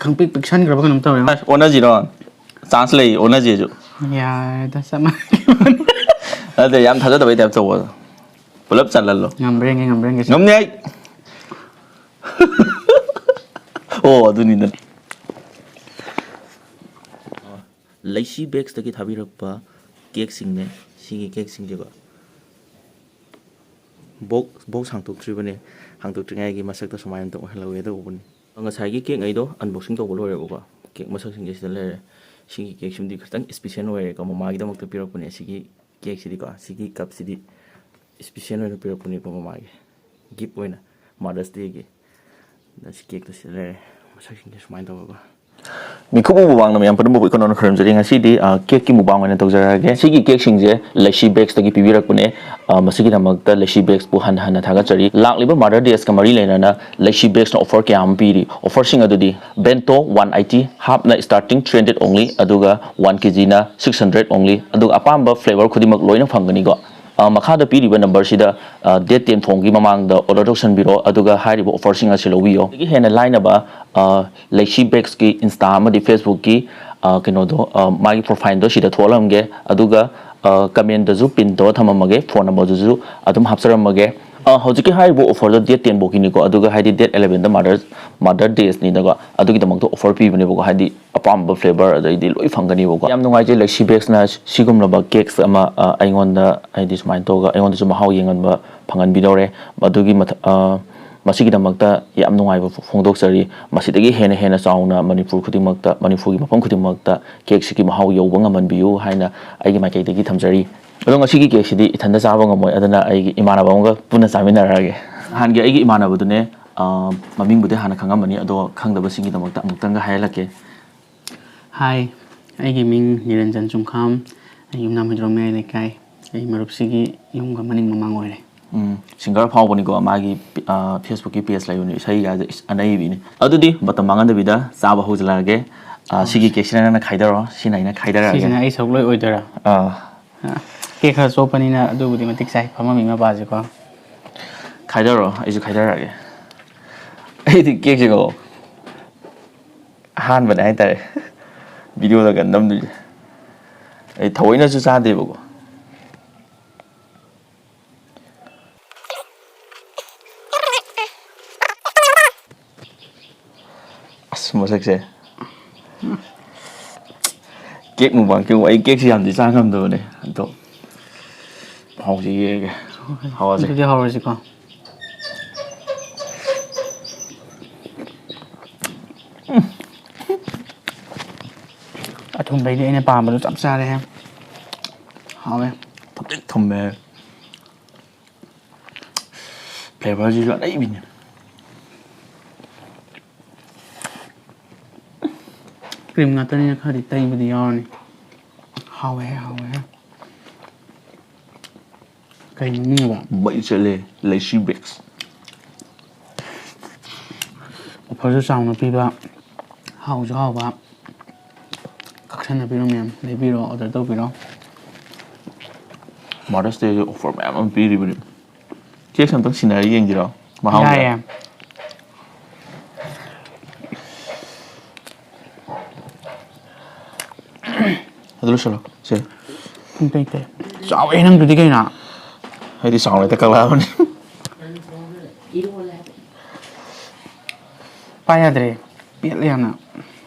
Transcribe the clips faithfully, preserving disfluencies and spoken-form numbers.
ꯅꯪ ꯄꯤꯛ ꯄꯤꯛꯁꯟꯈ꯭ꯔꯕ ꯀꯩꯅꯣꯝ ꯇꯧꯔꯦ꯫ ꯑꯁ, ꯑꯣꯟꯅꯁꯤꯔꯣ? ꯆꯥꯟꯁ ꯂꯩ, ꯑꯣꯟꯅꯁꯤꯁꯨ꯫ ꯌꯥꯔꯦꯗ, ꯆꯞ ꯃꯥꯟꯅꯩ꯫ ꯅꯠꯇꯦ, ꯌꯥꯝ ꯊꯥꯖꯗꯕꯩ ꯇꯥꯏꯞ ꯇꯧꯕ꯫ ꯄꯨꯂꯞ ꯆꯜꯍꯜꯂꯣ꯫ ꯉꯝꯕ꯭ꯔꯥ ꯌꯦꯡꯒꯦ, ꯉꯝꯕ꯭ꯔꯥ ꯌꯦꯡꯒꯦ꯫ ꯉꯝꯅꯤ ꯑꯩ꯫ ꯑꯣ, ꯑꯗꯨꯅꯤꯗꯅ꯫ ꯂꯩꯁꯤ ꯕꯦꯛꯁꯇꯒꯤ ꯊꯥꯕꯤꯔꯛꯄ ꯀꯦꯛꯁꯤꯡꯅꯦ꯫ ꯁꯤꯒꯤ ꯀꯦꯛꯁꯤꯡꯁꯦꯀꯣ, ꯕꯣꯛꯁ ꯕꯣꯛꯁ ꯍꯥꯡꯇꯣꯛꯇ꯭ꯔꯤꯕꯅꯦ꯫ ꯍꯥꯡꯇꯣꯛꯇ꯭ꯔꯤꯉꯩꯒꯤ ꯃꯁꯛꯇ ꯁꯨꯃꯥꯏꯅ ꯑꯝꯇ ꯑꯣꯏꯍꯜꯍꯧꯒꯦ ꯇꯧꯕꯅꯤ꯫ ꯉꯁꯥꯏꯒꯤ ꯀꯦꯛ ꯉꯩꯗꯣ ꯑꯟꯕꯣꯛꯁꯤꯡ ꯇꯧꯕ ꯂꯣꯏꯔꯦꯕꯀꯣ꯫ ꯀꯦꯛ ꯃꯁꯛꯁꯤꯡꯁꯦ ꯁꯤꯗ ꯂꯩꯔꯦ꯫ ꯁꯤꯒꯤ ꯀꯦꯛꯁꯤꯃꯗꯤ ꯈꯤꯇꯪ ꯏꯁꯄꯤꯁꯦꯜ ꯑꯣꯏꯔꯦꯀꯣ, ꯃꯃꯥꯒꯤꯗꯃꯛꯇ ꯄꯤꯔꯛꯄꯅꯦ꯫ ꯁꯤꯒꯤ ꯀꯦꯛꯁꯤꯗꯤꯀꯣ, ꯁꯤꯒꯤ ꯀꯞꯁꯤꯗꯤ ꯏꯁꯄꯤꯁꯦꯜ ꯑꯣꯏꯅ ꯄꯤꯔꯛꯄꯅꯦꯀꯣ ꯃꯃꯥꯒꯤ ꯒꯤꯐ ꯑꯣꯏꯅ, ꯃꯥꯗꯔꯁ ꯗꯦꯒꯤ꯫ ꯑꯗ ꯁꯤ ꯀꯦꯛꯇꯣ ꯁꯤꯗ ꯂꯩꯔꯦ꯫ ꯃꯁꯛꯁꯤꯡꯁꯦ ꯁꯨꯃꯥꯏꯅ ꯇꯧꯔꯒ꯫ ꯃꯤꯀꯨꯞ ꯎꯕ ꯃꯃꯥꯡꯗ ꯃꯌꯥꯝ ꯄꯨꯝꯅꯃꯛꯄꯨ ꯏꯈꯣ ꯅꯧꯅ ꯈꯨꯔꯨꯝꯖꯔꯤ꯫ ꯉꯁꯤꯗꯤ, ꯑ, ꯀꯦꯛꯀꯤ ꯃꯨꯛꯕꯥꯡ ꯑꯣꯏꯅ ꯇꯧꯖꯔꯛꯑꯒꯦ꯫ ꯁꯤꯒꯤ ꯀꯦꯛꯁꯤꯡꯁꯦ ꯂꯩꯁꯤ ꯕꯦꯛꯁꯇꯒꯤ ꯄꯤꯕꯤꯔꯛꯄꯅꯦ꯫ ꯑ, ꯃꯁꯤꯒꯤꯗꯃꯛꯇ ꯂꯩꯁꯤ ꯕꯦꯛꯁꯄꯨ ꯍꯟꯅ ꯍꯟꯅ ꯊꯥꯒꯠꯆꯔꯤ꯫ ꯂꯥꯛꯂꯤꯕ ꯃꯥꯗꯔ ꯗꯦꯁꯀ ꯃꯔꯤ ꯂꯩꯅꯅ ꯂꯩꯁꯤ ꯕꯦꯛꯁꯅ ꯑꯣꯐꯔ ꯀꯌꯥ ꯑꯃ ꯄꯤꯔꯤ꯫ ꯑꯣꯐꯔꯁꯤꯡ ꯑꯗꯨꯗꯤ ꯕꯦꯟꯇꯣ ꯋꯥꯟ ꯑꯩꯠꯇꯤ, ꯍꯥꯞꯅ starting three hundred only, ꯑꯗꯨꯒ ꯋꯥꯟ ꯀꯦꯖꯤꯅ six hundred only, ꯑꯗꯨꯒ ꯑꯄꯥꯝꯕ ꯐ꯭ꯂꯦꯕꯔ ꯈꯨꯗꯤꯡꯃꯛ ꯂꯣꯏꯅ ꯐꯪꯒꯅꯤꯀꯣ꯫ ꯑ, ꯃꯈꯥꯗ ꯄꯤꯔꯤꯕ ꯅꯝꯕꯔꯁꯤꯗ, ꯑ, ꯗꯦꯠ ꯇꯦꯟ ꯐꯣꯡꯒꯤ ꯃꯃꯥꯡꯗ ꯑꯣꯔꯗꯔ ꯇꯧꯁꯟꯕꯤꯔꯣ, ꯑꯗꯨꯒ ꯍꯥꯏꯔꯤꯕ ꯑꯣꯐꯔꯁꯤꯡ ꯑꯁꯤ ꯂꯧꯕꯤꯌꯣ꯫ ꯑꯗꯒꯤ ꯍꯦꯟꯅ ꯂꯥꯏꯅꯕ, ꯑ, ꯂꯩꯁꯤ ꯕꯦꯛꯁꯀꯤ ꯏꯟꯁꯇꯥ ꯑꯃꯗꯤ ꯐꯦꯁꯕꯨꯛꯀꯤ, ꯑ, ꯀꯩꯅꯣꯗꯣ, ꯑ, ꯃꯥꯒꯤ ꯄ꯭ꯔꯣꯐꯥꯏꯜꯗꯣ ꯁꯤꯗ ꯊꯣꯛꯍꯜꯂꯝꯒꯦ, ꯑꯗꯨꯒ, ꯑ, ꯀꯃꯦꯟꯗꯁꯨ ꯄꯤꯟ ꯇꯧꯔ ꯊꯝꯃꯝꯃꯒꯦ, ꯐꯣꯟ ꯅꯝꯕꯔꯗꯨꯁꯨ ꯑꯗꯨꯝ ꯍꯥꯞꯆꯔꯝꯃꯒꯦ꯫ ꯑ, ꯍꯧꯖꯤꯛꯀꯤ ꯍꯥꯏꯔꯤꯕ ꯑꯣꯐꯔꯗꯣ ꯗꯦꯠ ꯇꯦꯟ ꯐꯥꯎꯒꯤꯅꯤꯀꯣ, ꯑꯗꯨꯒ ꯍꯥꯏꯗꯤ ꯗꯦꯠ ꯑꯦꯂꯦꯚꯦꯟꯗ ꯃꯥꯗꯔ ꯃꯥꯗꯔ ꯗꯦꯁꯅꯤꯅꯀꯣ, ꯑꯗꯨꯒꯤꯗꯃꯛꯇ ꯑꯣꯐꯔ ꯄꯤꯕꯅꯦꯕꯀꯣ, ꯍꯥꯏꯗꯤ ꯑꯄꯥꯝꯕ ꯐ꯭ꯂꯦꯕꯔ ꯑꯗꯩꯗꯤ ꯂꯣꯏ ꯐꯪꯒꯅꯤꯕꯀꯣ꯫ ꯌꯥꯝ ꯅꯨꯡꯉꯥꯏꯖꯩ ꯂꯩꯁꯤ ꯕꯦꯛꯁꯅ ꯁꯤꯒꯨꯝꯂꯕ ꯀꯦꯛꯁ ꯑꯃ, ꯑ, ꯑꯩꯉꯣꯟꯗ ꯍꯥꯏꯗꯤ ꯁꯨꯃꯥꯏꯅ ꯇꯧꯔꯒ ꯑꯩꯉꯣꯟꯗꯁꯨ ꯃꯍꯥꯎ ꯌꯦꯡꯍꯟꯕ ꯐꯪꯍꯟꯕꯤꯗꯧꯔꯦ꯫ ꯑꯗꯨꯒꯤ ꯃꯊ-, ꯑ, ꯃꯁꯤꯒꯤꯗꯃꯛꯇ ꯌꯥꯝ ꯅꯨꯡꯉꯥꯏꯕ ꯐꯣꯡꯗꯣꯛꯆꯔꯤ꯫ ꯃꯁꯤꯗꯒꯤ ꯍꯦꯟꯅ ꯍꯦꯟꯅ ꯆꯥꯎꯅ ꯃꯅꯤꯄꯨꯔ ꯈꯨꯗꯤꯡꯃꯛꯇ, ꯃꯅꯤꯄꯨꯔꯒꯤ ꯃꯐꯝ ꯈꯨꯗꯤꯡꯃꯛꯇ ꯀꯦꯛꯁꯤꯒꯤ ꯃꯍꯥꯎ ꯌꯧꯕ ꯉꯝꯍꯟꯕꯤꯌꯨ ꯍꯥꯏꯅ ꯑꯩꯒꯤ ꯃꯥꯏꯀꯩꯗꯒꯤ ꯊꯝꯖꯔꯤ꯫ ꯑꯗꯣ ꯉꯁꯤꯒꯤ ꯀꯦꯛꯁꯤꯗꯤ ꯏꯊꯟꯗ ꯆꯥꯕ ꯉꯝꯃꯣꯏ, ꯑꯗꯨꯅ ꯑꯩꯒꯤ ꯏꯃꯥꯟꯅꯕ ꯑꯃꯒ ꯄꯨꯟꯅ ꯆꯥꯃꯤꯟꯅꯔꯛꯑꯒꯦ꯫ ꯅꯍꯥꯟꯒꯤ ꯑꯩꯒꯤ ꯏꯃꯥꯟꯅꯕꯗꯨꯅꯦ, ꯑ, ꯃꯃꯤꯡꯕꯨꯗꯤ ꯍꯥꯟꯅ ꯈꯪꯉꯝꯃꯅꯤ, ꯑꯗꯣ ꯈꯪꯗꯕꯁꯤꯡꯒꯤꯗꯃꯛꯇ ꯑꯃꯨꯛꯇꯪꯒ ꯍꯥꯏꯍꯜꯂꯛꯀꯦ꯫ ꯍꯥꯏ, ꯑꯩꯒꯤ ꯃꯤꯡ ꯅꯤꯔꯟꯖꯟ ꯆꯨꯡꯈꯥꯝ꯫ ꯑꯩ ꯌꯨꯝꯅꯥꯝ ꯍꯨꯏꯗ꯭ꯔꯣꯝ ꯃꯌꯥꯏ ꯂꯩꯀꯥꯏ꯫ ꯑꯩ ꯃꯔꯨꯞꯁꯤꯒꯤ ꯌꯨꯝꯒ ꯃꯅꯤꯡ ꯃꯃꯥꯡ ꯑꯣꯏꯔꯦ꯫ ꯎꯝ, ꯁꯤꯡꯒꯔ ꯐꯥꯎꯕꯅꯤꯀꯣ, ꯃꯥꯒꯤ, ꯑ, ꯐꯦꯁꯕꯨꯛꯀꯤ ꯄꯦꯖ ꯂꯩꯕꯅꯤ, ꯏꯁꯩꯒꯁꯦ ꯏꯁ, ꯑꯅꯩꯕꯤꯅꯤ꯫ ꯑꯗꯨꯗꯤ ꯃꯇꯝ ꯃꯥꯡꯍꯟꯗꯕꯤꯗ ꯆꯥꯕ ꯍꯧꯖꯤꯜꯂꯛꯑꯒꯦ꯫ ꯑ, ꯁꯤꯒꯤ ꯀꯦꯛꯁꯤꯅ ꯅꯪꯅ ꯈꯥꯏꯗꯔꯣ, ꯁꯤꯅ ꯑꯩꯅ ꯈꯥꯏꯗꯔꯛꯑꯒꯦ꯫ ꯁꯤꯁꯤꯅ ꯑꯩ ꯁꯔꯨꯛ ꯂꯣꯏ ꯑꯣꯏꯗꯣꯏꯔꯥ? ꯑꯥ꯫ ꯑ, ꯀꯦꯛ ꯈꯔ ꯆꯣꯞꯄꯅꯤꯅ ꯑꯗꯨꯕꯨꯗꯤ ꯃꯇꯤꯛ ꯆꯥꯏ, ꯐꯝꯃꯝꯃꯤ ꯃꯄꯥꯁꯦꯀꯣ꯫ ꯈꯥꯏꯗꯔꯣ, ꯑꯩꯁꯨ ꯈꯥꯏꯗꯔꯛꯑꯒꯦ꯫ ꯑꯩꯗꯤ ꯀꯦꯛꯁꯦꯀꯣ, ꯑꯍꯥꯟꯕꯅꯦ ꯍꯥꯏꯇꯥꯔꯦ ꯚꯤꯗꯤꯑꯣꯗꯒ ꯅꯝꯗꯣꯏꯁꯦ꯫ ꯑꯩ ꯊꯑꯣꯏꯅꯁꯨ ꯆꯥꯗꯦꯕꯀꯣ꯫ ꯑꯁ, ꯃꯁꯛꯁꯦ꯫ ꯀꯦꯛ ꯃꯨꯛꯕꯥꯡ, ꯀꯦꯛ ꯃꯨꯛ-, ꯑꯩ ꯀꯦꯛꯁꯤ ꯌꯥꯝꯗꯤ ꯆꯥ ꯉꯝꯗꯕꯅꯦ, ꯑꯗꯣ ꯃꯍꯥꯎꯁꯤ ꯌꯦꯡꯒꯦ꯫ ꯍꯥꯎꯁꯦ꯫ ꯑꯗꯨꯗꯤ ꯍꯧꯔꯁꯤꯀꯣ꯫ ꯑꯊꯨꯝꯕꯩꯗꯤ ꯑꯩꯅ ꯄꯥꯝꯕꯗꯣ ꯆꯞ ꯆꯥꯔꯦꯍꯦ꯫ ꯍꯥꯎꯋꯦ꯫ ꯊꯨꯝꯇ꯭ꯔꯤꯛ ꯊꯨꯝꯃꯦ꯫ ꯐ꯭ꯂꯦꯕꯔꯁꯤꯁꯨ ꯑꯔꯩꯕꯤꯅꯦ꯫ ꯀ꯭ꯔꯤꯝ ꯉꯥꯛꯇꯅꯤꯅ ꯈꯔꯗꯤ ꯇꯩꯕꯗꯤ ꯌꯥꯎꯔꯅꯤ꯫ ꯍꯥꯎꯋꯦꯍꯦ, ꯍꯥꯎꯋꯦꯍꯦ꯫ ꯀꯩ ꯃꯃꯤꯡꯑꯕ? ꯃꯩ ꯆꯠꯂꯦ, ꯂꯩꯁꯤ ꯕꯦꯛꯁ꯫ ꯑꯣꯐꯔꯁꯨ ꯆꯥꯎꯅ ꯄꯤꯕ, ꯍꯥꯎꯁꯨ ꯍꯥꯎꯕ꯫ ꯀꯛꯁꯟꯅꯕꯤꯔꯣ ꯃꯌꯥꯝ, ꯂꯩꯕꯤꯔꯣ, ꯑꯣꯔꯗꯔ ꯇꯧꯕꯤꯔꯣ꯫ ꯃꯥꯗꯔꯁ ꯗꯦꯁꯦ ꯑꯣꯐꯔ ꯃꯌꯥꯝ ꯑꯃ ꯄꯤꯔꯤꯕꯅꯤ꯫ ꯀꯦꯛꯁꯦ ꯑꯝꯇꯪ ꯁꯤꯟꯅꯔ ꯌꯦꯡꯁꯤꯔꯣ? ꯃꯍꯥꯎꯁꯦ꯫ ꯌꯥꯏꯌꯦ꯫ ꯑꯗꯨ ꯂꯣꯏꯁꯤꯜꯂꯣ꯫ ꯁꯦ꯫ ꯄꯨꯡ ꯇꯔꯦꯠ ꯇꯔꯦꯠ꯫ ꯆꯥꯎꯋꯦ ꯅꯪꯗꯨꯗꯤ ꯀꯩꯅꯣ? ꯑꯩꯗꯤ ꯆꯥꯎꯅ ꯍꯦꯛꯇ ꯀꯛꯂꯛꯑꯕꯅꯤ꯫ ꯄꯥꯏ ꯌꯥꯗ꯭ꯔꯦ꯫ ꯄꯦꯠꯂꯦ ꯌꯥꯝꯅ꯫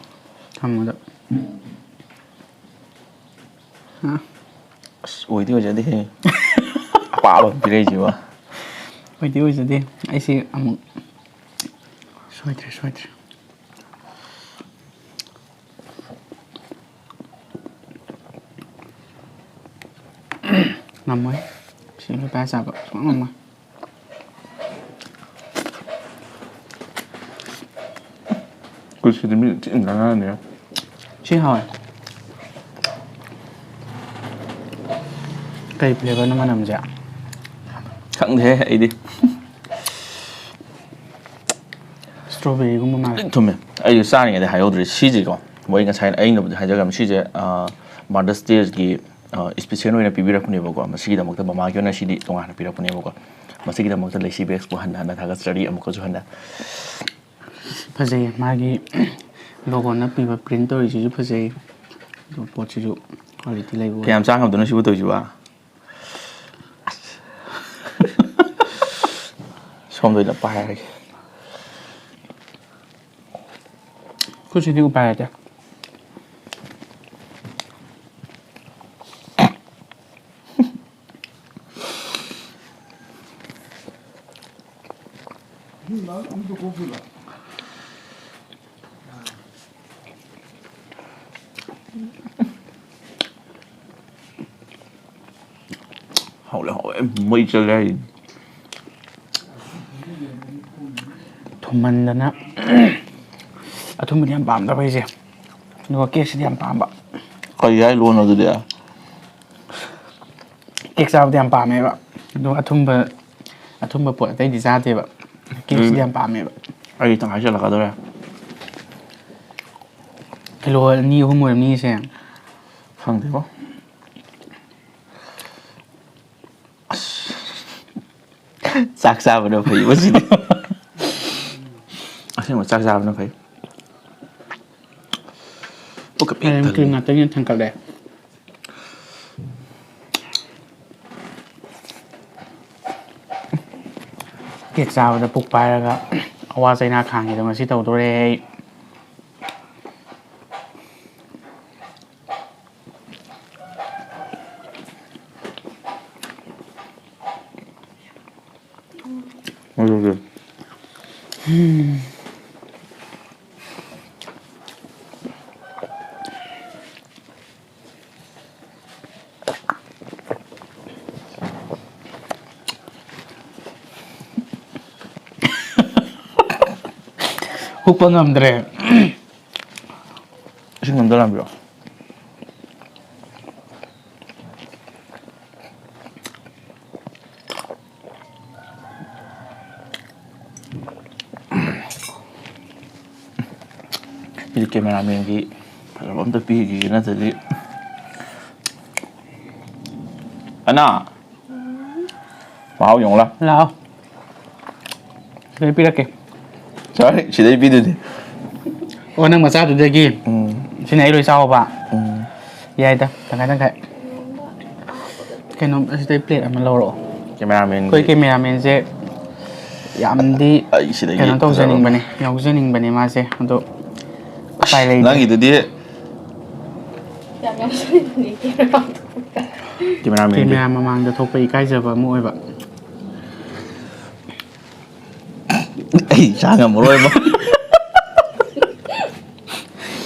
ꯊꯝꯃꯣꯗ꯫ ꯍꯥ? ꯑꯁ, ꯑꯣꯏꯗꯤ ꯑꯣꯏꯖꯗꯦꯍꯦ꯫ ꯑꯄꯥꯕ ꯑꯃ ꯄꯤꯔꯛꯏꯁꯤꯕꯣ꯫ ꯑꯣꯏꯗꯤ ꯑꯣꯏꯖꯗꯦ꯫ ꯑꯩꯁꯦ ꯑꯃꯨꯛ ꯁꯣꯏꯗ꯭ꯔꯦ, ꯁꯣꯏꯗ꯭ꯔꯦ꯫ ꯉꯝꯃꯣꯏ꯫ ꯁꯤ ꯂꯨꯄꯥ ꯆꯥꯕ ꯁꯨꯡꯉꯝ ꯉꯝꯃꯣꯏ꯫ ꯑꯩꯈꯣꯏ ꯁꯤꯗꯤ ꯃꯤ ꯊꯤꯅ ꯉꯥꯡꯅꯅꯤ꯫ ꯁꯤ ꯍꯥꯎꯋꯦ꯫ ꯀꯩ ꯐ꯭ꯂꯦꯕꯔꯅꯣ ꯃꯅꯝꯁꯦ? ꯈꯪꯗꯦꯍꯦ ꯑꯩꯗꯤ꯫ ꯁ꯭ꯇ꯭ꯔꯣꯕꯦꯔꯤꯒꯨꯝꯕ ꯃꯥꯜꯂꯦ꯫ ꯊꯨꯝꯃꯦ꯫ ꯑꯩꯁꯨ ꯆꯥꯔꯤꯉꯩꯗ ꯍꯥꯏꯍꯧꯗ꯭ꯔꯦ꯫ ꯁꯤꯁꯦꯀꯣ, ꯃꯣꯏ ꯉꯁꯥꯏ ꯑꯩꯅꯕꯨꯗꯤ ꯍꯥꯏꯖꯈ꯭ꯔꯕꯅꯤ꯫ ꯁꯤꯁꯦ, ꯑ, ꯃꯥꯗꯔꯁ ꯗꯦꯒꯤ, ꯑ, ꯏꯁꯄꯤꯁꯦꯜ ꯑꯣꯏꯅ ꯄꯤꯕꯤꯔꯛꯄꯅꯦꯕꯀꯣ꯫ ꯃꯁꯤꯒꯤꯗꯃꯛꯇ ꯃꯃꯥꯒꯤ ꯑꯣꯏꯅ ꯁꯤꯗꯤ ꯇꯣꯉꯥꯟꯅ ꯄꯤꯔꯛꯄꯅꯦꯕꯀꯣ꯫ ꯃꯁꯤꯒꯤꯗꯃꯛꯇ ꯂꯩꯁꯤ ꯕꯦꯛꯁꯄꯨ ꯍꯟꯅ ꯍꯟꯅ ꯊꯥꯒꯠꯆꯔꯤ ꯑꯃꯨꯛꯀꯁꯨ ꯍꯟꯅ꯫ ꯐꯖꯩꯌꯦ꯫ ꯃꯥꯒꯤ ꯂꯣꯒꯣꯅ ꯄꯤꯕ ꯄ꯭ꯔꯤꯟ ꯇꯧꯔꯤꯁꯤꯁꯨ ꯐꯖꯩ꯫ ꯑꯗꯨ ꯄꯣꯠꯁꯤꯁꯨ ꯀ꯭ꯋꯥꯂꯤꯇꯤ ꯂꯩꯕ ꯑꯣꯏ꯫ ꯀꯌꯥꯝ ꯆꯥ ꯉꯝꯗꯣꯏꯅꯣ ꯁꯤꯕꯨ ꯇꯧꯔꯤꯁꯤꯕ? ꯁꯣꯝꯗ ꯑꯣꯏꯅ ꯄꯥꯏꯔꯒꯦ꯫ ꯈꯨꯠꯁꯤꯗꯤ ꯎꯄꯥꯏ ꯂꯩꯇꯦ꯫ ꯍꯥꯎꯂꯦ, ꯍꯥꯎꯂꯦ꯫ ꯃꯩ ꯆꯠꯂꯦ ꯍꯥꯏꯁꯤꯅꯤ꯫ ꯊꯨꯝꯃꯟꯗꯅ ꯑꯊꯨꯝꯕꯗꯤ ꯌꯥꯝ ꯄꯥꯝꯗꯕ ꯑꯩꯁꯦ, ꯑꯗꯨꯒ ꯀꯦꯛꯁꯤꯗꯤ ꯌꯥꯝ ꯄꯥꯝꯕ꯫ ꯀꯔꯤ ꯍꯥꯏ ꯂꯣꯟꯅꯣ ꯑꯗꯨꯗꯤ? ꯀꯦꯛ ꯆꯥꯕꯗꯤ ꯌꯥꯝ ꯄꯥꯝꯃꯦꯕ, ꯑꯗꯨꯒ ꯑꯊꯨꯝꯕ, ꯑꯊꯨꯝꯕ ꯄꯣꯠ ꯑꯇꯩꯗꯤ ꯆꯥꯗꯦꯕ꯫ ꯀꯦꯛꯁꯤꯗꯤ ꯎꯝ꯫ ꯌꯥꯝ ꯄꯥꯝꯃꯦꯕ꯫ ꯑꯩ ꯇꯪꯈꯥꯏ ꯆꯜꯂꯛꯀꯗꯧꯔꯦ꯫ ꯀꯤꯂꯣ ꯑꯅꯤ ꯑꯍꯨꯝ ꯑꯣꯏꯔꯝꯅꯤ ꯁꯦ꯫ ꯈꯪꯗꯦꯕꯣ꯫ ꯑꯁ꯫ ꯆꯥꯛ ꯆꯥꯕꯅ ꯐꯩꯕ ꯁꯤꯗꯤ꯫ ꯑꯁꯦꯡꯕ ꯆꯥꯛ ꯆꯥꯕꯅ ꯐꯩ꯫ ꯄꯨꯛꯀ ꯄꯤꯛ ꯀ꯭ꯔꯤꯝ ꯊꯜꯂꯦ꯫ ꯉꯥꯛꯇꯪ ꯊꯟꯀꯠꯂꯦ꯫ ꯀꯦꯛ ꯆꯥꯕꯗ ꯄꯨꯛ ꯄꯥꯏꯔꯒ ꯑꯋꯥ ꯆꯩꯅꯥ ꯈꯥꯡꯉꯤꯗꯣ ꯉꯁꯤ ꯇꯧꯗꯣꯔꯦ ꯑꯩ꯫ ꯑꯗꯨꯗꯤ꯫ ꯍꯨꯛꯄ ꯉꯝꯗ꯭ꯔꯦ꯫ ꯏꯁꯤꯡ ꯑꯝꯇ ꯂꯥꯟꯕꯤꯔꯣ꯫ ꯁꯤꯗꯤ ꯀꯦꯃꯦꯔꯥꯃꯦꯟꯒꯤ ꯐꯖꯕ ꯑꯝꯇ ꯄꯤꯈꯤꯒꯦ, ꯅꯠꯇ꯭ꯔꯗꯤ꯫ ꯑꯅꯥ, ꯃꯍꯥꯎ ꯌꯦꯡꯉꯨ ꯂꯥꯎ꯫ ꯂꯥꯛꯑꯣ꯫ ꯁꯤꯗꯩ ꯄꯤꯔꯛꯀꯦ꯫ ꯁꯣꯔꯤ, ꯁꯤꯗꯩ ꯄꯤꯗꯣꯏꯅꯤ꯫ ꯑꯣ, ꯅꯪ ꯃꯆꯥꯗꯨꯗꯒꯤ꯫ ꯎꯝ ꯁꯤꯅ ꯑꯩ ꯂꯣꯏ ꯆꯥꯎꯕ꯫ ꯎꯝ ꯌꯥꯏꯗ, ꯇꯪꯈꯥꯏ ꯇꯪꯈꯥꯏ꯫ ꯀꯩꯅꯣ, ꯑꯁꯤꯗꯩ ꯄ꯭ꯂꯦꯠ ꯑꯃ ꯂꯧꯔꯛꯑꯣ꯫ ꯀꯦꯃꯦꯔꯥꯃꯦꯟ ꯑꯩꯈꯣꯏ ꯀꯦꯃꯦꯔꯥꯃꯦꯟꯁꯦ ꯌꯥꯝꯗꯤ ꯑꯩ ꯁꯤꯗꯒꯤ ꯀꯩꯅꯣ ꯇꯧꯖꯅꯤꯡꯕꯅꯦ, ꯌꯥꯎꯖꯅꯤꯡꯕꯅꯦ ꯃꯥꯁꯦ, ꯑꯗꯣ ꯎꯄꯥꯏ ꯂꯩꯇꯦ꯫ ꯅꯪꯒꯤꯗꯨꯗꯤ ꯌꯥꯝ ꯌꯥꯎꯁꯟꯅꯤꯡꯗꯦ꯫ ꯀꯦꯃꯦꯔꯥꯃꯦꯟꯒꯤ ꯀꯦꯃꯦꯔꯥ ꯃꯃꯥꯡꯗ ꯊꯣꯛꯄ ꯏꯀꯥꯏꯖꯕ ꯑꯃ ꯑꯣꯏꯕ꯫ ꯑꯩ ꯆꯥ ꯉꯝꯃꯔꯣꯏꯕ꯫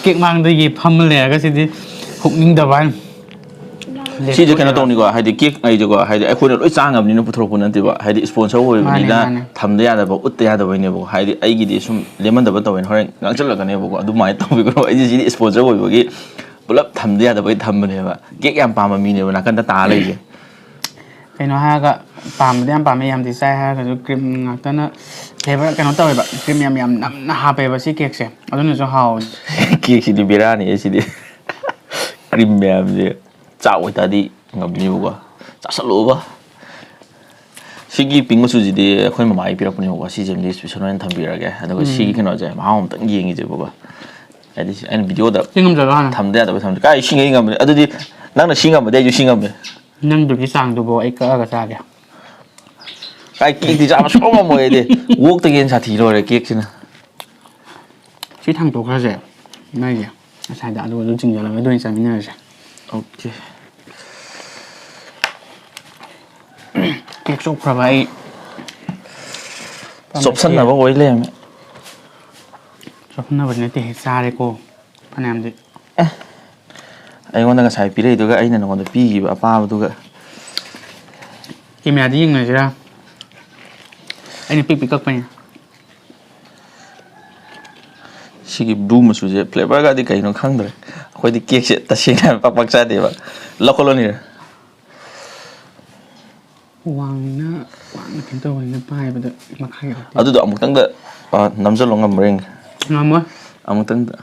ꯀꯦꯛ ꯃꯥꯡꯗꯒꯤ ꯐꯝꯃ ꯂꯩꯔꯒ ꯁꯤꯗꯤ ꯍꯨꯛꯅꯤꯡꯗꯕ ꯍꯥꯏꯅ꯫ ꯁꯤꯁꯦ ꯀꯩꯅꯣ ꯇꯧꯅꯤꯀꯣ, ꯍꯥꯏꯗꯤ ꯀꯦꯛ ꯍꯥꯏꯁꯦꯀꯣ, ꯍꯥꯏꯗꯤ ꯑꯩꯈꯣꯏꯅ ꯂꯣꯏ ꯆꯥ ꯉꯝꯅꯤꯅ ꯄꯨꯊꯣꯔꯛꯄ ꯅꯠꯇꯦꯕ, ꯍꯥꯏꯗꯤ ꯏꯁꯄꯣꯟꯁꯔ ꯑꯣꯏꯕꯅꯤꯅ ꯃꯥꯅꯦ, ꯃꯥꯅꯦ꯫ ꯊꯝꯗ ꯌꯥꯗꯕ, ꯎꯠꯇ ꯌꯥꯗꯕꯩꯅꯦꯕꯀꯣ꯫ ꯍꯥꯏꯗꯤ ꯑꯩꯒꯤꯗꯤ ꯁꯨꯝ ꯂꯦꯝꯍꯟꯗꯕ ꯇꯧꯋꯦꯅ ꯍꯣꯔꯦꯟ ꯉꯥꯡꯁꯤꯜꯂꯛꯀꯅꯦꯕꯀꯣ, ꯑꯗꯨꯃꯥꯏꯅ ꯇꯧꯕꯤꯒꯅꯣ꯫ ꯑꯩꯗꯤ ꯁꯤꯗꯤ ꯏꯁꯄꯣꯟꯁꯔ ꯑꯣꯏꯕꯒꯤ ꯄꯨꯂꯞ ꯊꯝꯗ ꯌꯥꯗꯕꯒꯤ ꯊꯝꯕꯅꯦꯕ꯫ ꯀꯦꯛ ꯌꯥꯝ ꯄꯥꯝꯕ ꯃꯤꯅꯦꯕ ꯅꯥꯀꯟꯗ ꯇꯥ ꯂꯩꯁꯦ꯫ ꯀꯩꯅꯣ ꯍꯥꯏꯔꯒ, ꯄꯥꯝꯕꯗꯤ ꯌꯥꯝ ꯄꯥꯝꯃꯦ, ꯌꯥꯝꯗꯤ ꯆꯥꯏ ꯍꯥꯏꯔꯒꯁꯨ ꯀ꯭ꯔꯤꯝ ꯉꯥꯛꯇꯅ ꯐ꯭ꯂꯦꯕꯔ ꯀꯩꯅꯣ ꯇꯧꯋꯦꯕ, ꯀ꯭ꯔꯤꯝ ꯌꯥꯝ ꯌꯥꯝ ꯅꯝꯅ ꯍꯥꯞꯄꯦꯕ ꯁꯤ ꯀꯦꯛꯁꯦ, ꯑꯗꯨꯅꯁꯨ ꯍꯥꯎꯋꯦ꯫ ꯀꯦꯛꯁꯤꯗꯤ ꯕꯦꯔꯥꯅꯤ ꯁꯤꯗꯤ꯫ ꯀ꯭ꯔꯤꯝ ꯃꯌꯥꯝꯁꯦ ꯆꯥꯛ ꯑꯣꯏꯇꯥꯔꯗꯤ ꯉꯝꯅꯤꯕꯀꯣ, ꯆꯥꯁꯜꯂꯛꯑꯣꯕ꯫ ꯁꯤꯒꯤ ꯄꯤꯡ ꯃꯆꯨꯁꯤꯗꯤ ꯑꯩꯈꯣꯏ ꯃꯃꯥꯒꯤ ꯄꯤꯔꯛꯄꯅꯦꯕꯀꯣ, ꯁꯤꯁꯤꯃꯗꯤ ꯏꯁꯄꯤꯁꯦꯜ ꯑꯣꯏꯅ ꯊꯝꯕꯤꯔꯒꯦ꯫ ꯑꯗꯨꯒ ꯁꯤꯒꯤ ꯀꯩꯅꯣꯁꯦ ꯃꯍꯥꯎ ꯑꯃꯇꯪ ꯌꯦꯡꯉꯤꯁꯦꯕꯀꯣ꯫ ꯍꯥꯏꯗꯤ ꯁꯤ ꯑꯩꯅ ꯚꯤꯗꯤꯑꯣꯗ ꯁꯤ ꯉꯝꯖꯔꯣ ꯍꯥꯟꯅ? ꯊꯝꯗ ꯌꯥꯗꯕ ꯊꯝꯗꯦ꯫ ꯀꯥꯏ ꯁꯤꯡꯉꯩ ꯉꯝꯕꯅꯤ? ꯑꯗꯨꯗꯤ ꯅꯪꯅ ꯁꯤ ꯉꯝꯃꯗꯤ ꯑꯩꯁꯨ ꯁꯤ ꯉꯝꯃꯦ꯫ ꯅꯪꯗꯨꯒꯤ ꯆꯥꯡꯗꯨꯕꯨ ꯑꯩ ꯀꯛꯑꯒ ꯆꯥꯒꯦ꯫ ꯀꯥꯏ ꯀꯦꯛꯇꯤ ꯆꯥꯕ ꯁꯨꯡꯉꯝ ꯉꯝꯃꯣꯏ ꯑꯩꯗꯤ꯫ ꯋꯣꯛꯇꯒꯤ ꯍꯦꯟꯅ ꯁꯥꯊꯤ ꯂꯣꯏꯔꯦ ꯀꯦꯛꯁꯤꯅ꯫ ꯁꯤ ꯊꯥꯡꯇꯣꯛꯈ꯭ꯔꯁꯦ꯫ ꯅꯣꯏꯒꯤ ꯉꯁꯥꯏꯗ ꯑꯂꯨ ꯑꯗꯨ ꯆꯤꯡꯖꯜꯂꯒ ꯑꯗꯨ ꯑꯣꯏꯅ ꯆꯥꯃꯤꯟꯅꯔꯁꯦ꯫ ꯑꯣꯀꯦ꯫ ꯀꯦꯛ ꯆꯣꯛꯈ꯭ꯔꯕ ꯑꯩ꯫ ꯆꯣꯞꯁꯟꯅꯕ ꯑꯣꯏ ꯂꯩꯔꯝꯃꯦ꯫ ꯆꯣꯞꯁꯟꯅꯕꯗꯤ ꯅꯠꯇꯦꯍꯦ, ꯆꯥꯔꯦꯀꯣ ꯐꯅꯌꯥꯝꯗꯤ꯫ ꯑꯩꯉꯣꯟꯗ ꯉꯁꯥꯏ ꯄꯤꯔꯛꯏꯗꯨꯒ ꯑꯩꯅ ꯅꯉꯣꯟꯗ ꯄꯤꯈꯤꯕ ꯑꯄꯥꯕꯗꯨꯒ꯫ ꯀꯦꯃꯦꯔꯥꯗ ꯌꯦꯡꯅꯁꯤꯔꯥ? ꯑꯩꯅ ꯄꯤꯛ ꯄꯤꯛ ꯀꯛꯄꯩꯅꯦ꯫ ꯁꯤꯒꯤ ꯕ꯭ꯂꯨ ꯃꯆꯨꯁꯦ ꯐ꯭ꯂꯦꯕꯔꯒꯗꯤ ꯀꯩꯅꯣ ꯈꯪꯗ꯭ꯔꯦ꯫ ꯑꯩꯈꯣꯏꯗꯤ ꯀꯦꯛꯁꯦ ꯇꯁꯦꯡꯅ ꯍꯥꯏꯔ ꯄꯥꯛ ꯄꯥꯛ ꯆꯥꯗꯦꯕ꯫ ꯂꯧꯈꯠꯂꯣꯅꯦ꯫ ꯋꯥꯡꯅ, ꯋꯥꯡꯅ ꯀꯩꯅꯣ ꯇꯧꯕꯅꯤꯅ ꯄꯥꯏꯕꯗ ꯃꯈꯥꯒꯤ ꯑꯣꯏꯗꯦ꯫ ꯑꯗꯨꯗꯣ ꯑꯃꯨꯛꯇꯪꯗ, ꯑ, ꯅꯝꯁꯤꯜꯂꯣ, ꯉꯝꯕ꯭ꯔꯥ ꯌꯦꯡꯒꯦ꯫ ꯉꯝꯃꯣꯏ꯫ ꯑꯃꯨꯛꯇꯪꯗ꯫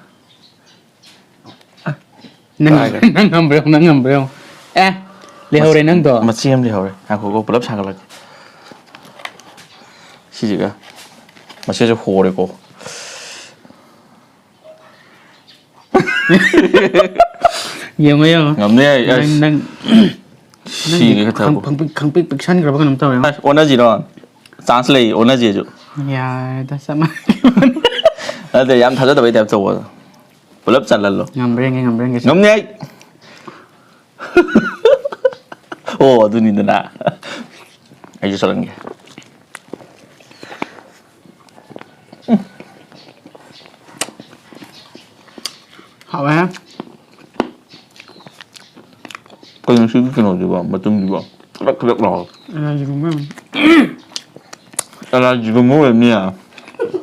ꯅꯪ, ꯀꯥꯏꯗ? ꯅꯪ ꯉꯝꯕ꯭ꯔꯥ ꯌꯦꯡꯉꯣ, ꯅꯪ ꯉꯝꯕ꯭ꯔꯥ ꯌꯦꯡꯉꯣ꯫ ꯑꯦ, ꯂꯩꯍꯧꯔꯦ ꯅꯪꯗꯣ꯫ ꯃꯆꯦ ꯑꯃ ꯂꯩꯍꯧꯔꯦ꯫ ꯉꯥꯏꯈꯣꯀꯣ, ꯄꯨꯂꯞ ꯁꯥꯒꯠꯂꯛꯀꯦ꯫ ꯁꯤꯁꯤꯒ꯫ ꯃꯆꯦꯁꯦ ꯍꯣꯔꯦꯀꯣ꯫ ꯌꯦꯡꯉꯣ, ꯌꯦꯡꯉꯣ꯫ ꯉꯝꯅꯤ ꯑꯩ꯫ ꯅꯪ ꯑꯁ, ꯅꯪ ꯁꯤꯒꯦ ꯈꯛꯇ꯫ ꯈꯪ- ꯈꯪꯄꯤꯛ ꯈꯪꯄꯤꯛ ꯄꯤꯛꯁꯟꯈ꯭ꯔꯕ ꯀꯩꯅꯣꯝ ꯇꯧꯔꯦ꯫ ꯑꯁ, ꯑꯣꯟꯅꯁꯤꯔꯣ? ꯆꯥꯟꯁ ꯂꯩ, ꯑꯣꯟꯅꯁꯤꯁꯨ꯫ ꯌꯥꯔꯦꯗ, ꯆꯞ ꯃꯥꯟꯅꯩ꯫ ꯅꯠꯇꯦ, ꯌꯥꯝ ꯊꯥꯖꯗꯕꯩ ꯇꯥꯏꯞ ꯇꯧꯕ꯫ ꯄꯨꯂꯞ ꯆꯜꯍꯜꯂꯣ꯫ ꯉꯝꯕ꯭ꯔꯥ ꯌꯦꯡꯒꯦ, ꯉꯝꯕ꯭ꯔꯥ ꯌꯦꯡꯒꯦ꯫ ꯉꯝꯅꯤ ꯑꯩ꯫ ꯑꯣ, ꯑꯗꯨꯅꯤꯗꯅ꯫ ꯑꯩꯁꯨ ꯆꯠꯍꯟꯒꯦ꯫ ꯍꯥꯎꯋꯦ꯫ ꯀꯩꯅꯣ ꯁꯤꯒꯤ ꯀꯩꯅꯣꯁꯤꯕꯣ, ꯃꯇꯨꯝꯁꯤꯕꯣ? ꯈꯗꯛ ꯈꯗꯛ ꯂꯥꯎ꯫ ꯑꯦꯂꯔꯖꯤꯒꯨꯝꯕ ꯑꯣꯏꯔꯝꯅꯤ꯫ ꯑꯦꯂꯔꯖꯤꯒꯨꯝꯕ ꯑꯣꯏꯔꯝꯅꯤꯌꯦ꯫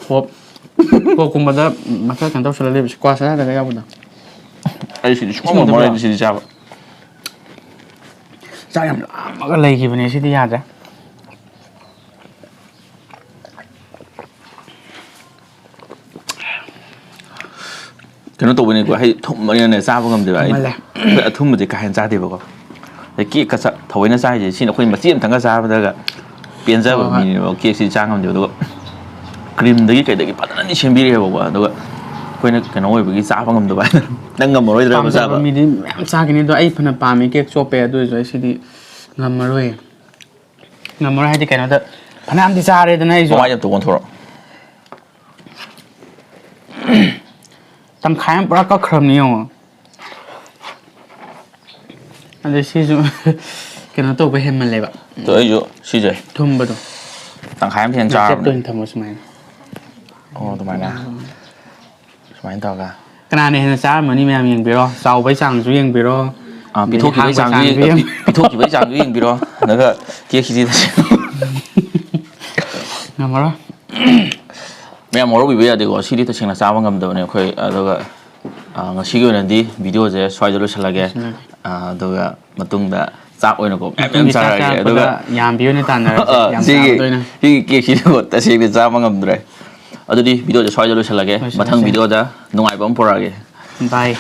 ꯄꯣꯞ꯫ ꯄꯣꯞꯀꯨꯝꯕꯗ ꯃꯊꯛ ꯀꯩꯅꯣ ꯇꯧꯁꯜꯂ ꯂꯩꯕꯁꯦ, ꯀ꯭ꯋꯥ ꯁꯗꯥꯗꯒ ꯌꯥꯎꯕꯗꯣ꯫ ꯑꯩ ꯁꯤꯗꯤ ꯁꯨꯡꯉꯝ ꯉꯝꯃꯔꯣꯏ, ꯁꯤꯗꯤ ꯆꯥꯕ꯫ ꯆꯥꯛ ꯌꯥꯝ ꯂꯥꯝꯃꯒ ꯂꯩꯈꯤꯕꯅꯦ, ꯁꯤꯗꯤ ꯌꯥꯗ꯭ꯔꯦ꯫ ꯀꯩꯅꯣ ꯇꯧꯕꯅꯤꯀꯣ, ꯍꯥꯏꯗꯤ ꯊꯨꯝꯕꯅꯤꯅꯅꯦ ꯆꯥꯕ ꯉꯝꯗꯦꯕ꯫ ꯑꯩ ꯊꯨꯝꯃꯜꯂꯦ꯫ ꯑꯩꯈꯣꯏ ꯑꯊꯨꯝꯕꯗꯤ ꯀꯥ ꯍꯦꯟꯅ ꯆꯥꯗꯦꯕꯀꯣ꯫ ꯑꯗꯩ ꯀꯦꯛꯀ ꯆ-, ꯊꯑꯣꯏꯅ ꯆꯥꯏꯁꯦ ꯁꯤꯅ ꯑꯩꯈꯣꯏ ꯃꯆꯦꯠ ꯑꯃꯇꯪꯒ ꯆꯥꯕꯗꯒ ꯄꯦꯟꯖꯕ ꯍꯣꯏ, ꯍꯣꯏ꯫ ꯃꯤꯅꯦꯕ꯫ ꯀꯦꯛꯁꯤ ꯆꯥ ꯉꯝꯗꯦꯕ꯫ ꯑꯗꯨꯒ ꯀ꯭ꯔꯤꯝꯗꯒꯤ ꯀꯩꯗꯒꯤ ꯐꯖꯅꯗꯤ ꯁꯦꯝꯕꯤꯔꯛꯑꯦꯕꯀꯣ꯫ ꯑꯗꯨꯒ ꯑꯩꯈꯣꯏꯅ ꯀꯩꯅꯣ ꯑꯣꯏꯕꯒꯤ ꯆꯥꯕ ꯉꯝꯗꯕ ꯍꯥꯏꯇꯥꯔꯦ꯫ ꯅꯪ ꯉꯝꯃꯔꯣꯏꯗ꯭ꯔꯕ ꯄꯥꯝꯖꯕ ꯆꯥꯕ? ꯃꯤꯗꯤ ꯃꯌꯥꯝ ꯆꯥꯈꯤꯅꯤ, ꯑꯗꯣ ꯑꯩ ꯐꯅ ꯄꯥꯝꯃꯤ, ꯀꯦꯛ ꯆꯣꯞꯄꯦ, ꯑꯗꯨ ꯑꯣꯏꯔꯁꯨ ꯑꯩ ꯁꯤꯗꯤ ꯉꯝꯃꯔꯣꯏ꯫ ꯉꯝꯃꯔꯣꯏ ꯍꯥꯏꯗꯤ ꯀꯩꯅꯣꯗ ꯐꯅꯌꯥꯝꯗꯤ ꯆꯥꯔꯦꯗꯅ ꯑꯩꯁꯨ꯫ ꯃꯃꯥꯏꯗ ꯑꯝꯇ ꯑꯣꯟꯊꯣꯔꯛꯑꯣ꯫ ꯇꯪꯈꯥꯏ ꯑꯃ ꯄꯨꯔꯥ ꯀꯛꯈ꯭ꯔꯕꯅꯤ ꯌꯦꯡꯉꯣ꯫ ꯑꯗꯩ ꯁꯤꯁꯨ ꯀꯩꯅꯣ ꯇꯧꯕ ꯍꯦꯟꯃꯜꯂꯦꯕ꯫ ꯑꯗꯣ ꯑꯩꯁꯨ ꯁꯤꯁꯦ ꯊꯨꯝꯕꯗꯣ꯫ ꯇꯪꯈꯥꯏ ꯑꯃ ꯍꯦꯟꯅ ꯅꯥꯆꯦꯞꯇ ꯆꯥꯔꯕꯅꯦ꯫ ꯑꯣꯏꯅ ꯊꯝꯃꯣ ꯁꯨꯃꯥꯏꯅ꯫ ꯑꯣ, ꯑꯗꯨꯃꯥꯏꯅ꯫ ꯁꯨꯃꯥꯏꯅ ꯇꯧꯔꯒ꯫ ꯀꯅꯥꯅ ꯍꯦꯟꯅ ꯆꯥꯔꯝꯃꯅꯤ ꯃꯌꯥꯝ ꯌꯦꯡꯕꯤꯔꯣ꯫ ꯆꯥꯎꯕꯩ ꯆꯥꯡꯁꯨ ꯌꯦꯡꯕꯤꯔꯣ꯫ ꯑꯥ, ꯑꯗꯩ ꯄꯤꯊꯣꯛꯈꯤꯕꯩ ꯍꯥꯞꯄꯩ ꯆꯥꯡꯁꯨ ꯆꯥꯡꯁꯨ ꯌꯦꯡ-, ꯌꯦꯡ- ꯄꯤ-, ꯄꯤꯊꯣꯛꯈꯤꯕꯩ ꯆꯥꯡꯁꯨ ꯌꯦꯡꯕꯤꯔꯣ꯫ ꯑꯗꯨꯒ ꯀꯦꯛꯁꯤꯗꯤ ꯉꯝꯃꯔꯣꯏ꯫ ꯃꯌꯥꯝ ꯋꯥꯔꯧꯕꯤꯕ ꯌꯥꯗꯦꯀꯣ꯫ ꯁꯤꯗꯤ ꯇꯁꯦꯡꯅ ꯆꯥꯕ ꯉꯝꯗꯕꯅꯦ ꯑꯩꯈꯣꯏ꯫ ꯑꯗꯨꯒ, ꯑꯥ, ꯉꯁꯤꯒꯤ ꯑꯣꯏꯅꯗꯤ ꯚꯤꯗꯤꯑꯣꯁꯦ ꯁ꯭ꯋꯥꯏꯗ ꯂꯣꯏꯁꯤꯜꯂꯒꯦ꯫ ꯂꯣꯏꯁꯤꯜꯂꯒꯦ꯫ ꯑꯥ, ꯑꯗꯨꯒ ꯃꯇꯨꯡꯗ ꯆꯥꯛ ꯑꯣꯏꯅꯀꯣ ꯃꯌꯥꯝ ꯃꯌꯥꯝ ꯃꯇꯨꯡꯒꯤ ꯆꯥꯛ ꯆꯥꯔꯛꯑꯒꯦ꯫ ꯆꯥꯔꯛꯄꯗ ꯑꯗꯨꯒ, ꯌꯥꯝꯕꯤ ꯑꯣꯏꯅ ꯇꯥꯟꯅꯔꯁꯦ, ꯑꯥ, ꯌꯥꯝ ꯁꯤꯒꯤ, ꯆꯥꯕꯗ ꯑꯣꯏꯅ꯫ ꯁꯤꯒꯤ ꯀꯦꯛꯁꯤꯗꯤꯀꯣ ꯇꯁꯦꯡꯅ ꯆꯥꯕ ꯉꯝꯗ꯭ꯔꯦ꯫ ꯑꯗꯨꯗꯤ ꯚꯤꯗꯤꯑꯣꯁꯦ ꯁ꯭ꯋꯥꯏꯗ ꯂꯣꯏꯁꯤꯜꯂꯒꯦ꯫ ꯂꯣꯏꯁꯤꯜꯂꯁꯦ꯫ ꯃꯊꯪ ꯚꯤꯗꯤꯑꯣꯗ ꯅꯨꯡꯉꯥꯏꯕ ꯑꯃ ꯄꯨꯔꯛꯑꯒꯦ꯫ ꯕꯥꯏ꯫